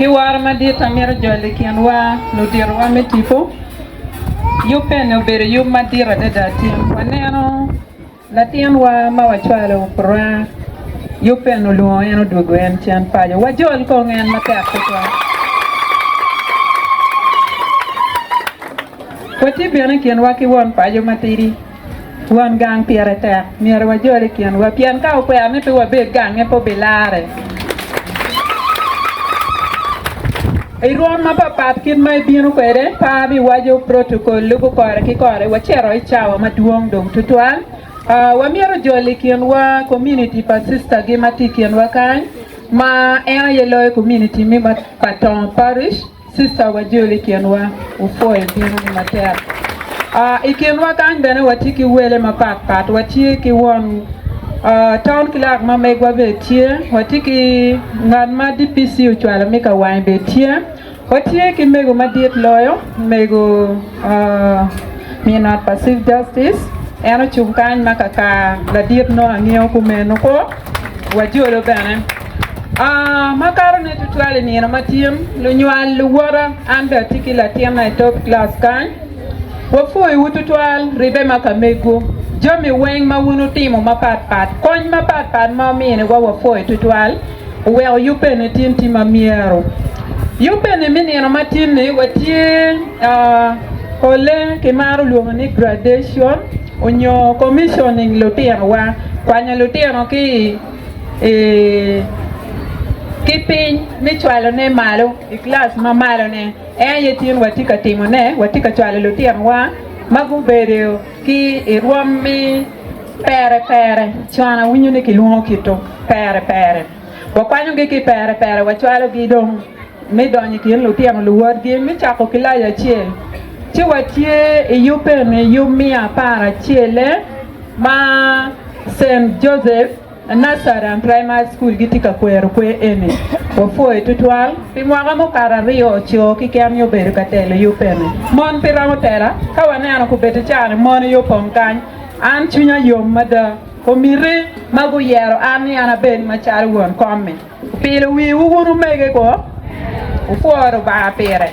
Ki woro madit amito jolo i kinwa luditowa me tipo. Yub eni obedo yub madit adada tin waneno latinwa ma wacwalo Puranga yub eni olwongo en odwogo en cen paco wajol kong en matek tutwal. Watye bene i kinwa ki won paco matidi. Won gang pire tek, myero wajol i kinwa, pien ka okwero ni pe wabed gange pe obilarre. I rwom mapapat kit ma ibino kwede, pe abiwaco protocol lubo kore ki kore, wacito i cawa madwong dong tutwal. Wamito jolo i kinwa community pa sister gi ma tye i kinwa kany, ma en aye loyo community me Patongo Parish. Sister wajoli i kinwa, wupwoyo bino ni matek. I kinwa kany bene watye ki wele mapat pat, watye ki won town clerk ma megwa bene tye, watye ki ngat ma DPC ocwalo me ka wange bene tye, watye ki mego madit loyo, mego min ot pa Chief Justice, en ocung kany ma kakar ladit nongo angeyo kumeno ko. Wajolo bene makatone tutwal i nino ma tin, lunywal luwota, an bene atye ki latinna i top class kany. Wapwoyowu tutwal ribbe ma ka megwu. Jami weng ma wun wutimo mapat pat, kony mapat pat ma wuminiwa wapwoyo tutwal, oweko yub bene tin tye ma myero. Yub bene me nino ma tin-ni watye pole kimaro lwongo ni graduation. Onyo commissioning lutinowa, kwanyo lutino ki i ki piny me cwalo ne malo i class ma malo ne. En aye tin watye ka timo ne, watye ka cwalo lutinowa ma gubedo ki i rwom me pere pere, con awinyo ni kilwongo kito pere pere. Wakwanyo gi ki i pere pere wacwalo gi dong. me donyo i kin lutino luwotgi me cako kilaci acel. Ci watye i yubbe me yub miya aparacelle ma Cent Joseph Nursery and Primary School gitye ka kwero kwer eni. Wapwoyo tutwal pi mwaka mukato aryo co keken aye obedo ka telo yubbe ni. Mon pe romo tela ka waneno kubedde cani mon aye opong kany. An cwinya yom mada. Komiti ma guyero an ni an abed macalo won kom-mi. Wupilo wiwu wun omege ko, wupwo Lubanga pire.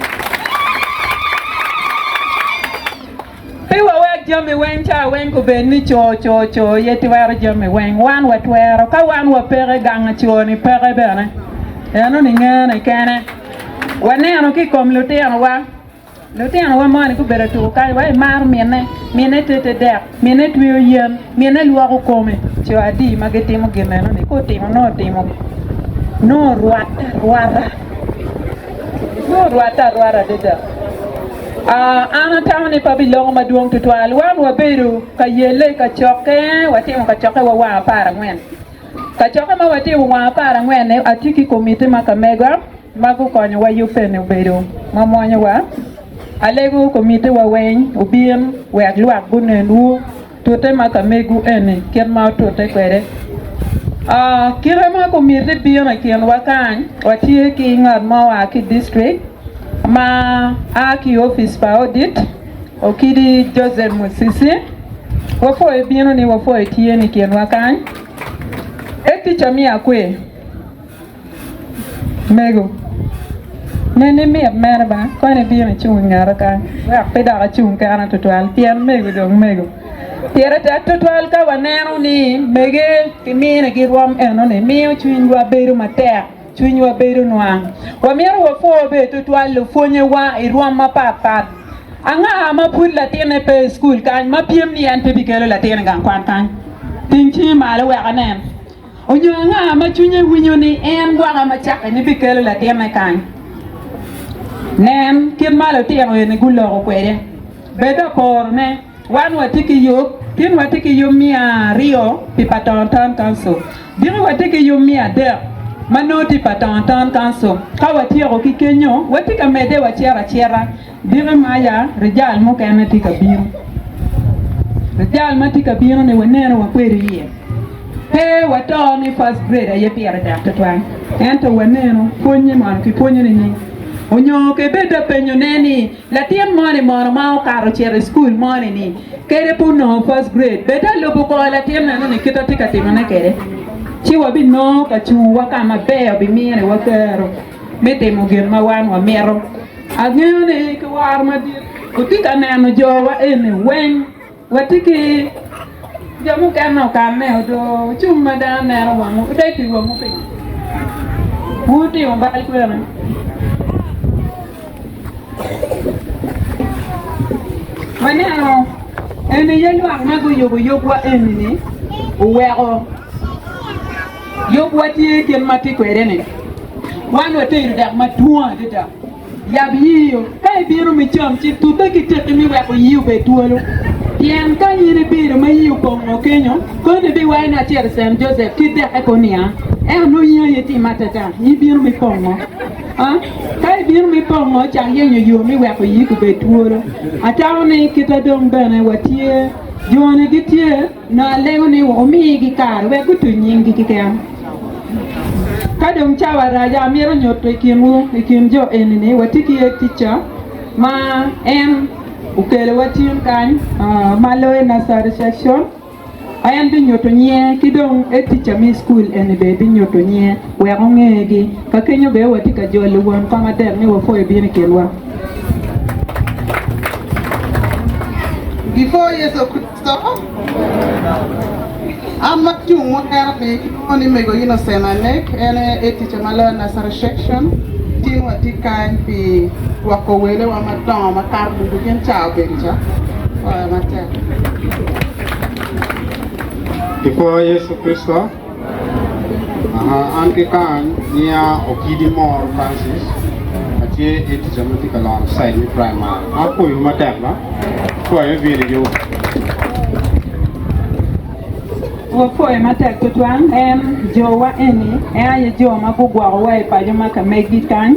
Pe wawek jami weng ca weng kubed ni co co co aye twero jami weng. Wan watwero. Ka wan wapeke, gang co-ni peke bene. Eno-ni ngene kene. Waneno ki i kom lutinowa. Lutinowa moni gubedo tuko kany wa imaro minne, minne tete dek, minne tweyo yen, minne lwoko kome. Co adi ma gitimo gin meno ni ka otimo nongo otimo nongo orwatte arwata nongo orwatte arwata adada. An atamo ni pe abiloko madwong tutwal. Wan wabedo ka yelle i kacokke, watimo kacokke wa wang aparangwen. Kacokke ma watimo wang aparangwen-ni atye ki komiti ma ka mega. ma gukonyowa yubbe-ni obedo ma mwonyowa. Alego komitiwa weng obin wek lwak gunenwu tute ma ka megwu eni kit ma otute kwede. Kite ma komiti bino i kinwa kany, watye ki ngat ma oa ki i distrik ma a ki i opic pa audit, Okidi Joseph Musisi. Wapwoyo binoni, wapwoyo tye-ni i kinwa kany. Headteacher me Akwe. Mego, neni mit mere ba, koni ibino icung i ngeta kany wek pe dok acung kena tutwal pien mego dong mego. Pire tek tutwal ka waneno ni mege ki minigi rwom enoni miyo cwinywa bedo matek, cwinywa bedo nwang. Wamito wapwo bene tutwal lupwonyewa i rwom mapat pat. Anga ma pud latinne pe i cukul kany ma pyem ni en pe bikelo latin i gang kwan kany? Ting cingi malo wek anen. Onyo anga ma cwinye winyo ni en gwaka ma cakke ni bikelo latinne kany? Nen kit ma lutino eni guloko kwede. Bed aporone, wan watye ki yub, tin watye ki yub 200 pi Patongo Town Council, diki watye ki yub 300 ma nongo tye i Patongo Town Council. Ka watyeko ki kenyo, watye ka medde wacito acita. Diki maya rijal mukene tye ka bino. Rijal ma tye ka bino ni waneno wakwedo iye. Pe wato ni first grade aye pire tek tutwal, ento waneno pwonye mono kipwonyo nining? Onyo kibed apenyo ne ni latin moni mono ma okato ocito i school moni ni kede pe onongo first grade bed alubo kor latin eno ni kite tye ka timo ne kede ci wabinongo ka cungo wa ka maber obimine wa kero. me timo gin ma wan wamito. Angeyo ni ki woro madit wutye ka neno jowa eni weng. Watye ki jo mukene okanne odo ocung ma dano neno wangwu, wudeg pi wangwu pingo? Wutimo bal kwene? Waneno en aye lwak ma guyubo yubwa eni-ni oweko yubwa tye kit ma tye kwede-ni. Wan watedo dek madwong adada. Yab yii-o. Ka ibino me cam, ci tute ki tekki me weko yii obed twolo. Pien ka in ibedo ma yii opongo kenyo, kono ibiwaco ni acito i Cent Joseph ki dekke ko niya, Ento nongo in aye itimo atata, in ibino me pongo. A Ka ibino me pongo, cak yenyo yo me weko yii obed twolo. Atamo ni kita dong bene watye, jo-ni gitye. Nongo alego ni wumigi kare wek gutuc nyinggi keken. Ka dong cawa rac, amito nyuto i kinwu, i kin jo eni-ni, watye ki ticca ma en okelowa tin kany ma loyo Nursery Section. En binyuto nyinge ki dong ticca me cukul eni bene binyuto nyinge wek ongegi. Ka kenyo bene watye ka jolo won kom adek ni wapwoyo bino i kinwa. Before Yecu Kricito, an ma acung mutero ni kilwongo ni Mego Innocent Anek, en aye teacher ma loyo Nursery Section. Tin watye kany pi gwoko welewa madongo makato ducu gin ca obedo ca. Pwoyo matek. Ipwoyo Yecu Kricito. Aha, an ki kany nyinga Okidi Moro Francis, atye i tica ma tye ka loro site me primary. An apwoyowu matek ba, apwoyo me bino i yub. Wapwoyo matek tutwal en jowa eni, en aye jo ma gugwokowa i paco ma ka megi kany.